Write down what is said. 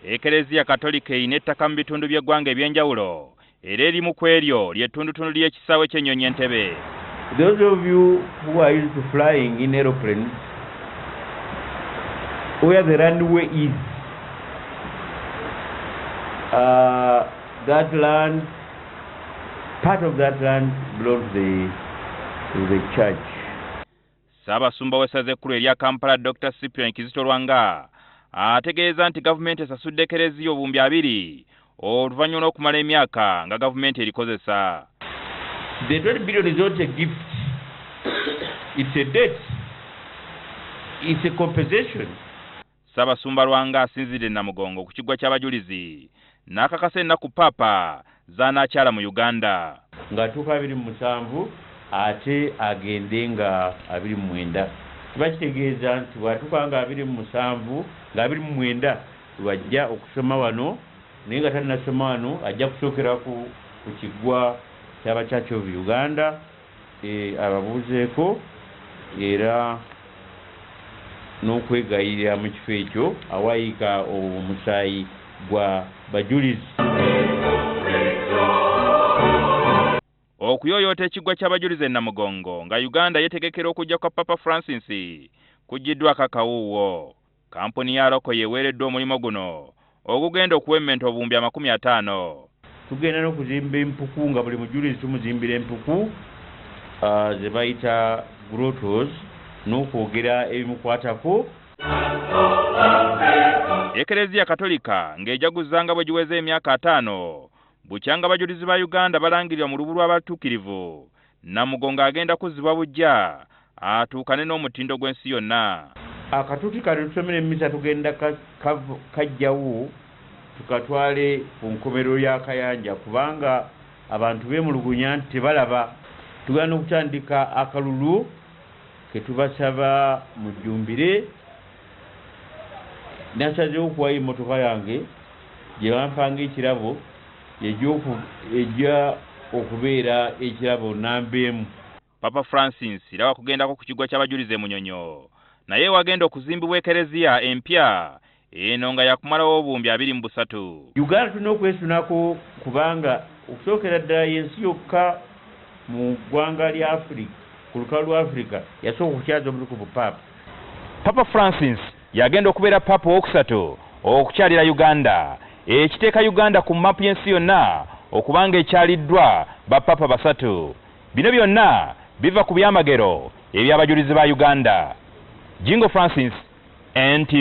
Ekereziya Katolika erina ettaka mu bitundu by'eggwanga eby'enjawulo, era erimu ku eryo ly'ettundutundu ly'ekisaawe ky'ennyonyi Entebbe. Those of you who are used to flying in aeroplanes, where the runway is, that land, part of that land belongs to the church. Ssaabasumba w'essaza ekkulu erya Kampala, Dr Cyprian Kizito Lwanga, ategeeza nti gavumenti esasudde ekereziya 20,000 oluvannyuma lw'okumala emyaka nga gavumenti erikozesa. The 20 billion is not a gift. It's a debt. It's a compensation. Ssaabasumba Lwanga asinzidde Namugongo ku kiggwa ky'abajulizi n'akakasa ennaku Paapa z'anaakyala mu Uganda. Ng'atuuka 27, ate agende nga 29. Kiba kitegeeza nti bw'atuuka nga 27, nga 29 lwajja okusoma wano, naye nga tannasoma wano ajja kusookera ku kiggwa ky'aba Church of Uganda, ababuuzeeko era n'okwegayirira mu kifo ekyo awayiika omusaayi gwa bajulizi. Okuyooyoota ekiggwa ky'abajulizi e Namugongo nga Uganda yeetegekera okujja kwa Papa Francis kuggyiddwako akawuuwo. Kampuni ya Roko yeweereddwa omulimu guno ogugenda okuwemmenta 50,000. Tugenda n'okuzimba empuku, nga buli mujulizi tumuzimbira empuku ze bayita grottos, n'okwogera ebimukwatako. Ekereziya Katolika ng'ejaguzanga bwe giweza emyaka 50 bukyanga abajulizi ba Uganda balangirirwa mu lubu lw'abatuukirivu, Namugongo agenda kuzzibwa buggya atuukane n'omutindo gw'ensi yonna. Akatuuti kano tusomera emmisa tugenda kajjawo tukatwale ku nkomerero y'akayanja, kubanga abantu beemulugunya nti tebalaba. Tugenda n'okutandika akalulu ke tubasaba mujjumbire. Nasazeewo okuwayo emmotoka yange gye bampanga ekirabo, ejja okubeera ekirabo namba 1. Papa Francis era wakugendako ku kiggwa ky'abajulizi e Munyonyo, naye wagenda okuzimbibwa ekereziya empya eno nga yakumalawo 23,000. Uganda tulina okwesunako, kubanga okusookera ddala y'ensi yokka mu ggwanga lya Afirika, ku lukalu lwa Afirika, yasooka okukyaza omutukuvu Paapa. Papa Francis yagenda okubeera Paapa owokusatu okukyalira Uganda, ekiteeka Uganda ku mapu y'ensi yonna okubanga ekyaliddwa bapapa basatu. Bino byonna biva ku byamagero eby'abajulizi ba Uganda. Jingo Francis, NTV.